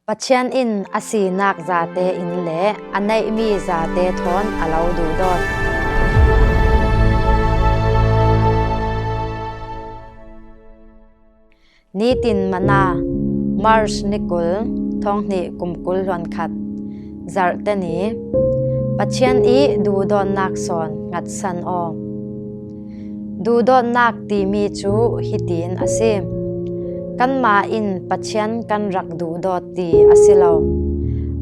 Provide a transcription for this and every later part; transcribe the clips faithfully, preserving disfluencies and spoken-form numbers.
Pathian in a sinak zate in le a neihmi zate thawn a lo duhdawt. Nitin Manna, March ni kul, thonghnih kum kul hluan khat, Zarhte ni. Pathian i duhdawtnak sawn ngatsan aw. Duhdawtnak timi cu hitin a si. Kanmah in Pathian kan rak duhdawt ti a si lo.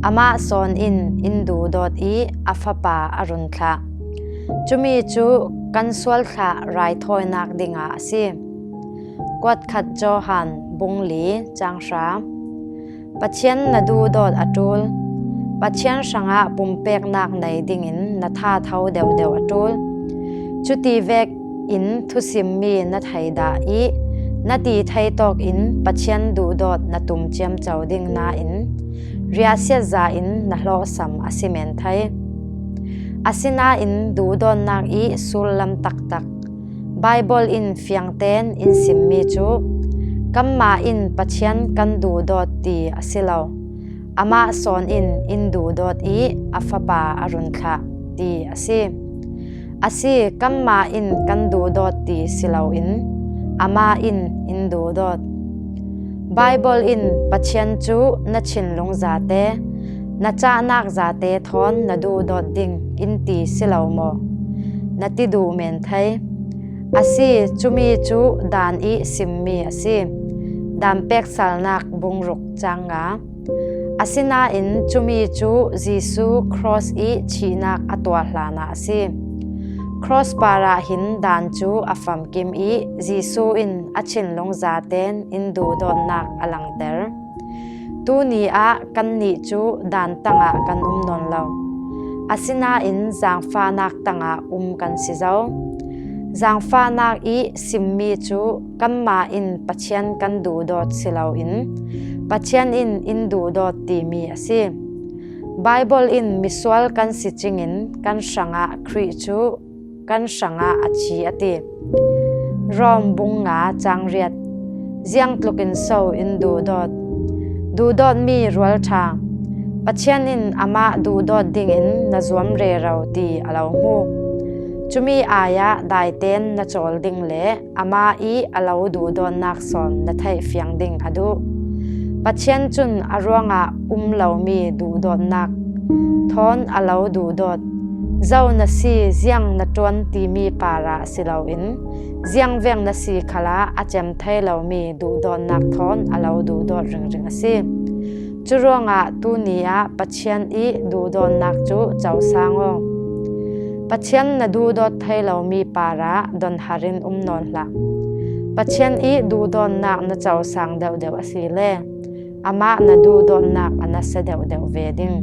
Amah sawn in in duhdawt i a Fapa a run thlah. Cumi cu kan sualthlah raithawinak dingah a si. Kuatkhat Johan bung li cang hra. Pathian na duhdawt a ṭul. Pathian hrangah pumpeknak nei dingin na thatho deuhdeuh a ṭul. Cuti vekin thusimmi na thei dah i na ti thei tawkin Pathian duhdawt na tum ciamco ding nain riahsiatza in na hlawhsam a si men thei. Asinain duhdawtnak i sullam taktak Baibal in fiangtein in simmi cu, kanmah in Pathian kan duhdawt ti a si lo, amah sawn in in duhdawt i a Fapa a run thlah ti a si. A si, kanmah in kan duhdawt ti si loin amah in in duhdawt. Baibal in Pathian cu na thinlung zate, na cahnak zate thawn na duhdawt ding in ti si lo maw? Na ti duh men thei. A si, cumi cu dan i simmi a si. Dan peksalnak bung ruk cang nga. Asinain cumi cu Jesuh cross i thihnak a tuah hlanah a si. Cross parah hin dan cu a famkim i Jesuh in a thinlung zaten in duhdawtnak a langter. Tuni ah kannih cu dan tangah kan um nawn lo. Asinain zaangfahnak tangah um kan si zo. Zaangfahnak i simmi cu kanmah in Pathian kan duhdawt si loin Pathian in in duhdawt timi a si. Baibal in misual kan si cingin kan hrangah Khrih cu kan hrangah a thi a ti. Rom bung nga cang riat. Ziang tlukin so in duhdawt? Duhdawtmi rualṭha. Pathian in amah duhdawt dingin na zuam rero ti a lo hmu. Cumi ai-ah daiten na cawl ding le amah i a lo duhdawtnak sawn na theihfiang ding a duh. Pathian cun a ruangah um lomi duhdawtnak thawn a lo duhdawt. Zo na si, ziang na ṭuan timi parah si loin ziangveng na si khalah a cem thei lomi duhdawtnak thawn a lo duhdawt ringring a si. Curuangah tuni ah Pathian i duhdawtnak cu cosang aw. Pathian na duhdawt thei lomi parah donhar in um nawn hlah. Pathian i duhdawtnak na cosang deuhdeuh a si le amah na duhdawtnak a nasa deuhdeuh ve ding.